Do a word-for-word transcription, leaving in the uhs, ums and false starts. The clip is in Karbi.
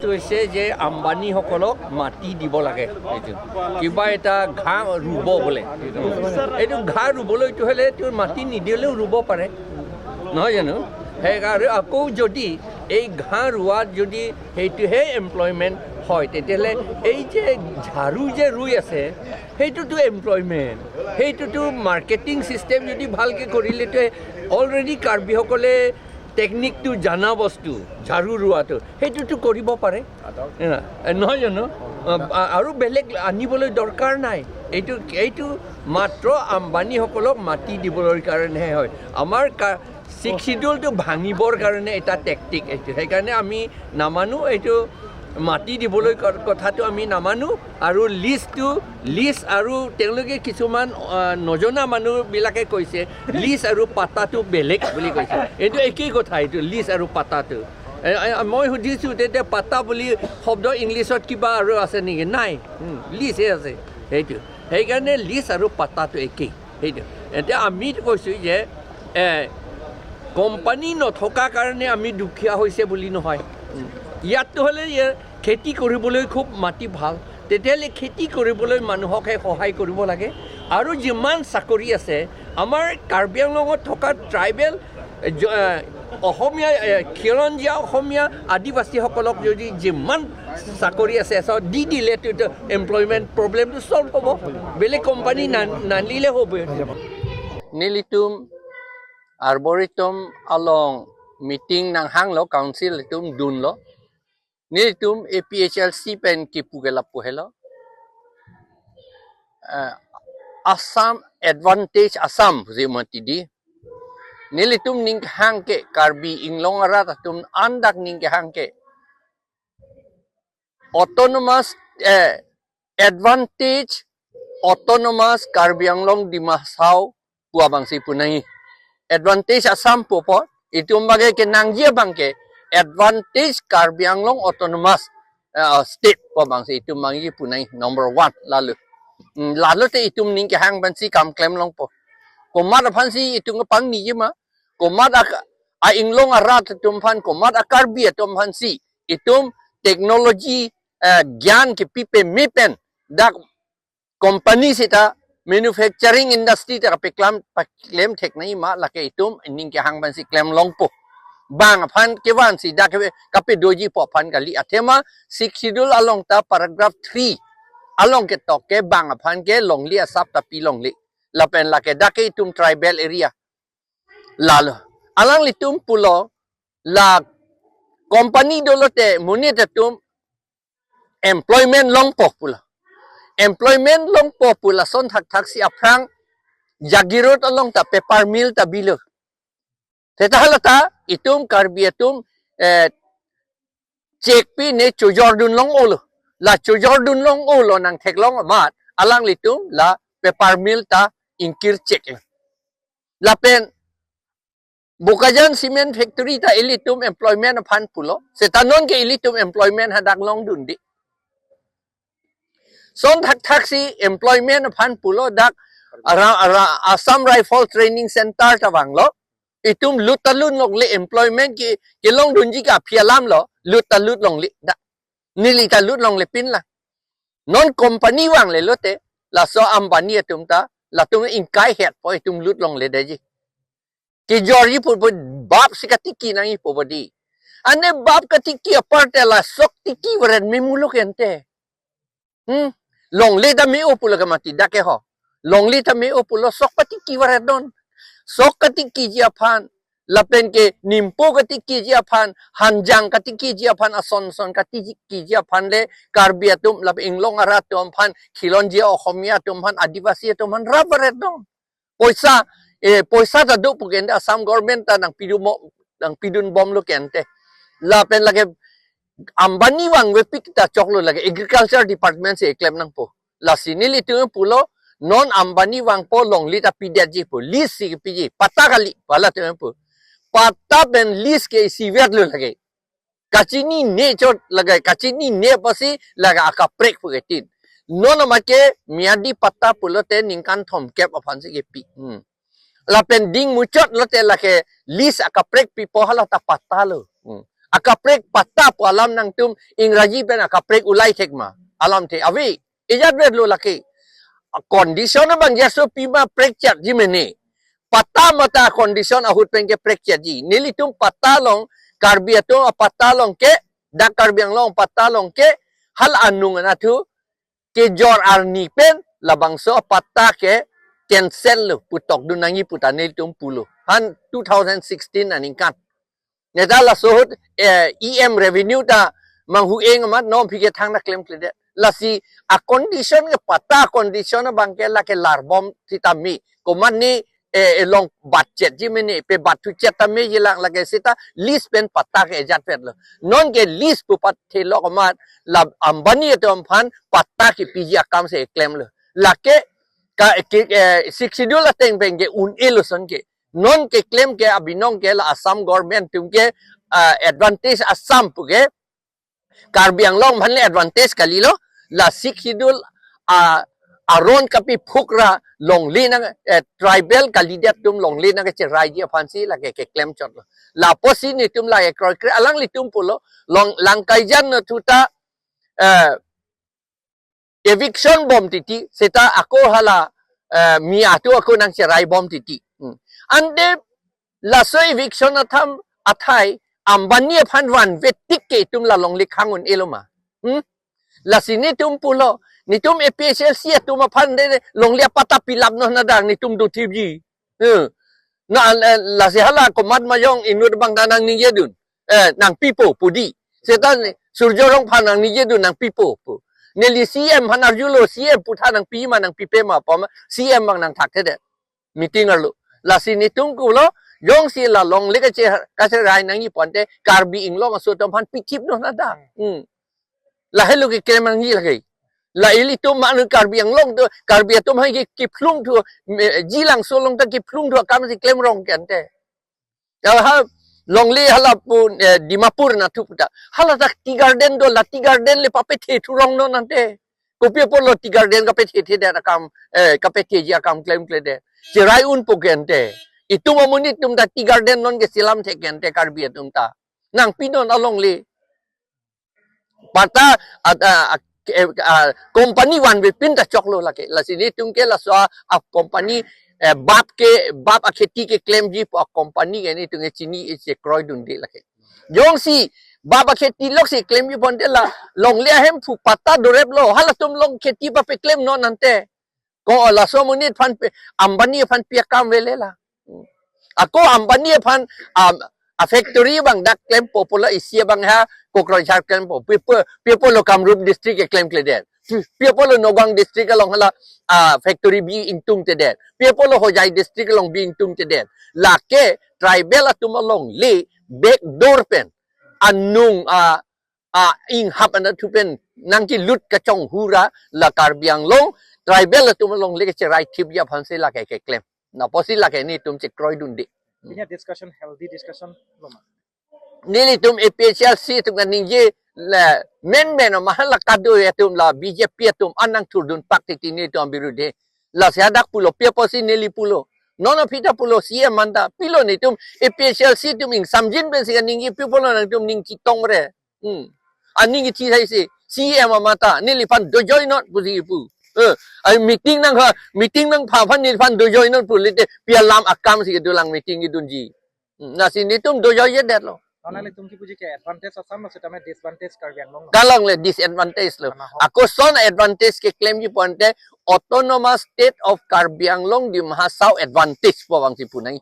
এইটো হৈছে যে আম্বানীসকলক মাটি দিব লাগে। এইটো কিবা এটা ঘাঁহ ৰুব বোলে। এইটো ঘাঁহ ৰুবলৈ এইটো হ'লে এইটো মাটি নিদিলেও ৰুব পাৰে, নহয় জানো? সেইকাৰণে আকৌ যদি এই ঘাঁহ ৰোৱাত যদি সেইটোহে এমপ্লয়মেণ্ট হয়, তেতিয়াহ'লে এই যে ঝাৰু যে ৰুই আছে, সেইটোতো এমপ্লয়মেণ্ট। সেইটোতো মাৰ্কেটিং চিষ্টেম যদি ভালকৈ কৰিলেতো অলৰেডি কাৰ্বিসকলে টেকনিকটো জানা বস্তু, ঝাৰু ৰোৱাটো, সেইটোতো কৰিব পাৰে। এ, নহয় জানো? আ-, আ-, আৰু বেলেগ আনিবলৈ দৰকাৰ নাই। এইটো, এইটো মাত্ৰ আম্বানীসকলক মাটি দিবলৈ কাৰণেহে হয়। আমাৰ কা-, ছিক্স শ্বিডিউলটো ভাঙিবৰ কাৰণে এটা টেকটিক এইটো। সেইকাৰণে আমি নামানো, এইটো মাটি দিবলৈ ক-, কথাটো আমি নামানো। আৰু লিজটো, লিজ আৰু তেওঁলোকে কিছুমান, আ, নজনা মানুহবিলাকে কৈছে, লিজ আৰু পাট্টাটো বেলেগ বুলি কৈছে। এইটো একেই কথা, এইটো লিজ আৰু পাট্টাটো। এ, এ, মই সুধিছো, তেতিয়া পাট্টা বুলি শব্দ ইংলিছত কিবা আৰু আছে নেকি? নাই, উম, লিজহে আছে। সেইটো, সেইকাৰণে লিজ আৰু পাট্টাটো একেই। সেইটো, এতিয়া আমি কৈছো যে, এ, কোম্পানী নথকা কাৰণে আমি দুখীয়া হৈছে বুলি নহয়। উম, ইয়াততো হ'লে ইয়ে খেতি কৰিবলৈ খুব মাটি ভাল, তেতিয়াহ'লে খেতি কৰিবলৈ মানুহকহে সহায় কৰিব লাগে। আৰু যিমান চাকৰি আছে, আমাৰ কাৰ্বি আংলঙত থকা ট্ৰাইবেল, এ, জ-, এ, অসমীয়া, এ, খিলঞ্জীয়া অসমীয়া আদিবাসীসকলক যদি যিমান চাকৰি আছে, চব দি দিলেতো এমপ্লয়মেণ্ট প্ৰব্লেমটো ছল্ভ হ'ব। বেলেগ কোম্পানী না-, নানিলে হ'ব। Nelitum Arboretum along meeting nanghanglo, council atum dunlo. Nelitum A P H L C pen kipu ke lapu helo. Eh, Assam Advantage Assam pusi mati di. Nelitum ning kehang ke, Karbi Anglong arat atum an dak ning kehang ke, autonomous, eh, advantage autonomous Karbi Anglong Dima Hasao pu abangsi pu nangji. Advantage Assam pu apot, itum bage ke nangji abang ke advantage Karbi Anglong Autonomous, eh, State pu abangsi itum nangji pu nangji number one lalu. Hmm, lalu te itum ning kehang pensi kam klem longpo. Komat aphansi itum kepangni ji ma, komat ak-, a Anglong arat atum aphan, komat a Karbi atum aphansi itum technology, eh, gyan kepi peme pen dak company seta manufacturing industry ta kapeklam, paklem thek nangji ma, lake itum ning kehang pensi klem longpo. Bang aphan kevansi dak kape, kapedoji pu aphan kali, athema Sixth Schedule along ta paragraph three along ketok ke bang aphan ke longle asap ta pi longle. Lapen lake dak ke itum tribal area. Lalu alanglitum pulo, la company dolo te monit atum employment longpo pulo. Employment longpo pu lason thakthaksi aphrang Jagiroad along ta paper mill ta bilo. Seta hala ta itum Karbi atum, eh, chekpi ne chojordun long-olo. La chojordun long-olo nangtheklong amat alanglitum la paper mill ta ingkir cheklo. Lapen Bokajan Cement Factory ta ilitum employment aphan pulo. Seta non ke ilitum employment hadak longdun di. Son thakthaksi employment aphan pulo dak ara, ara Assam Rifle Training Center ta vanglo. Itum lut ta lut longle, employment ke, kelongdunji ke aphi alam lo, lut ta lut longle. Dak neli ta lut longle pin la. Non company vangle lote, laso Ambani atum ta, latum ingkai hetpo itum lut longle detji. Kejorji pu pu bap si katiki nangji pu bodi. Ane bap katiki apar te la sok tiki varet me muluk ente. Hmm? Longle ta me-o pulo ke mati dak ke ho. Longle ta me-o pulo sok patiki varet non. Sok katikiji aphan, lapen ke nimpo katikiji aphan, hanjang katikiji aphan, ason son katikiji aphan le Karbi atum, lapen Anglong arat atum aphan, Khilonjia Okhomia atum aphan, Adivasi atum aphan rap varet non. Poisa, eh, poisa ta do pu ke ente, Assam government ta nangpidun mo, nangpidun bomlo ke ente. Lapen lake Ambani vangvepik ta choklo, lake Agriculture Department si eklem nangpo. Lasi nelitum pulo, non Ambani vangpo longle ta pidetji pu, lease si piji, patta kali, pu latum pu. Patta pen lease ke isivet lo lake. Kachinine chot lake, kachinine apotsi lake akaprek pu ketin. Non amat ke miyadi patta pulote ningkan thomkep aphansi kepi. Hmm. Lapen ding muchot lote lake lease akaprek pipo, hala ta patta lo. Hmm. Akaprek patta pu alam nangtum Ingraji pen akaprek ulai thek ma? Alamthe ave. Ejat vet lo lake. Condition abang jaso pima prekchat ji mene. Patta mata condition ahut pen ke prekchat ji. Nelitum patta along, Karbi atum apatta along ke, dak Karbi Anglong patta along ke, hal anung anathu, kejor arni pen labangso apatta ke cancel lo, putok dun nangji puta nelitum pulo. Han two thousand sixteen aningkan. Neta laso ahut, eh, E M revenue ta manghu-eng amat non aphi ke thangta klemkledet. Lasi a condition ke patta condition abang ke lake larbom sitame. Komat ni, eh, elong bat chet ji mene, pe bat thu chet tame jilang lake seta lease pen patta ke ejat vet lo. Non ke lease pu pat thelok amat la Ambani atum aphan patta kepi ji akam si klem lo. Lake ka, ke, eh, Sixth Schedule ateng pen ke un-e lo ason ke. Non keklem ke abinong ke la Assam government atum ke, ah, advantage Assam pu ke Karbi Anglong aphan le advantage kalilo, la Sixth Schedule, ah, aron kapiphuk ra longle nang, eh, tribal kalidet atum longle nangcherai ji aphan si lake keklem chot lo. Lapusi netum lake kroikre, alanglitum pulo, long Langkaijan nathu ta, eh, eviction bom titi, seta ako hala, eh, mi atum ako nangcherai bom titi. Hmm. Ante laso eviction atham athai Ambani aphan vanve tik ke itum la longle khang un-e lo ma? Hmm? Lasi netum pulo, netum A P H L C atum aphan de longle apatta pilap non adang netum do thipji. Hmm. Na, eh, lasi hala komat majong inut abang ta nangningjedun. Eh, nangpipo pu di. Seta ni, Surjya Rongphar nangningjedun nangpipo pu. Neli C M aphan arjulo, C M putha nangpi ma nangpipe ma pu ma, C M abang nangthakthedet. Meeting arlo. Lasi netum pulo, jongsi la longle kache, kacherai nangji pu ante, Karbi Anglong aso atum aphan pithip non adang. Hmm. Lahelo keklem nangji lake. La ilitum manu Karbi Anglong do, Karbi atum hai ke kephlung thu, me, Jilangso along ta kephlung thu akam si klem rong ke ante. Hala longle hala pu, eh, Dimapur nathu puta. Hala ta tea garden do, la tea garden le papethe thurong non ante. Kopi apotlo tea garden kapethe thedet akam, eh, kapethe ji akam klemkledet. Cherai unpo ke ante. Itum amonit atum ta tea garden non ke selam thek ke ante Karbi atum ta. Nangpi non alongle. Patta, ah, ah, ah, eh, ah, company vanve pin ta choklo lake. Lasi netum ke laso a, a company, eh, bap ke, bap akheti keklemji pu a company ke netum ke chini isi kroidunde lake. Jongsi bap akheti lok si klemji pu ante la longle ahemphu patta doreplo. Halatum long kheti papeklem non ante. Ko laso amonit aphan pe, Ambani aphan pi akam avele la. Ako Ambani aphan, um, a factory abang dak klempo pulo isi abang ha Kokrajhar klempo. Pi apo, pi apotlo Kamrup district ke klemkledet. Pi apotlo Nagaon district along hala, ah, factory bi ingtungthedet. Pi apotlo Hojai district along bi ingtungthedet. Lake tribal atum alongle back door pen anung, ah, ah, inghap anat thupen nangkelut kachonghu ra la Karbi Anglong tribal atum alongle kacherai thipji aphan si lake keklem. Lapusi lake netum chekroidunde. Pini discussion, healthy discussion lo ma? Nelitum A P H L C atum kaningje la menmen ma hala kadokave atum la B J P atum an nangthurdun pak titi netum abirudhe. Lasi hadak pulo, pi apotsi neli pulo. Non aphi ta pulo, C M anta pilo netum A P H L C atum ingsamjin pensi kaningje, pi apotlo nangtum ning chetongre. Hmm. Aning ithi thaisi, C M amata, neliphan dojoi non pusi pu. Eh, ai meeting nangpha, meeting nangpha aphan neliphan dojoi non pu lite, pi alam akam si kedolang meeting kedunji. Hmm, lasi netum dojoijedetlo. Non nelitum kipuji ke advantage Assam lo, setame disadvantage Karbi Anglong lo. Kalang le disadvantage lo. Karena ho- Ako ason advantage keklemji pu ante Autonomous State of Karbi Anglong Dima Hasao advantage pu abang si pu nai.